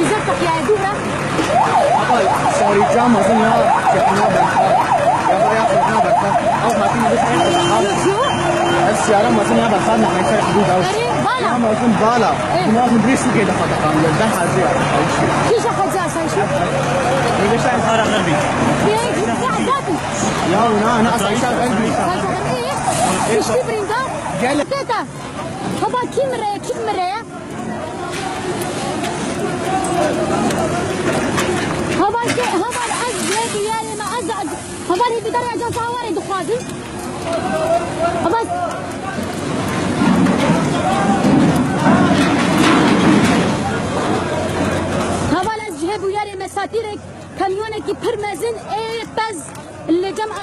زرتك يا دورة. سوري جام اظن يا شفنا يا او خاطري بس. شو؟ السيارة ما اظن يا برخان نحن شرح حدود او أري بالا. ما اظن بالا. إيه. ما اظن دريس كده خطأ ده حاجة. كيش حاجة شو؟ ليش صار غربي. في ذاتي. يا ونا انا اصلا قلبي. ايه مش بريندا. قال تيتا هبا كيمرة كيمرة هبا هبا از يا ما ازعج هبا هي بدرجة صوري دخوازي هبا هبا از جهب وياري مساتيرك كاميونك برمزن ايه بز اللي جمع.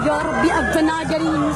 يا ربي أبنا جريم.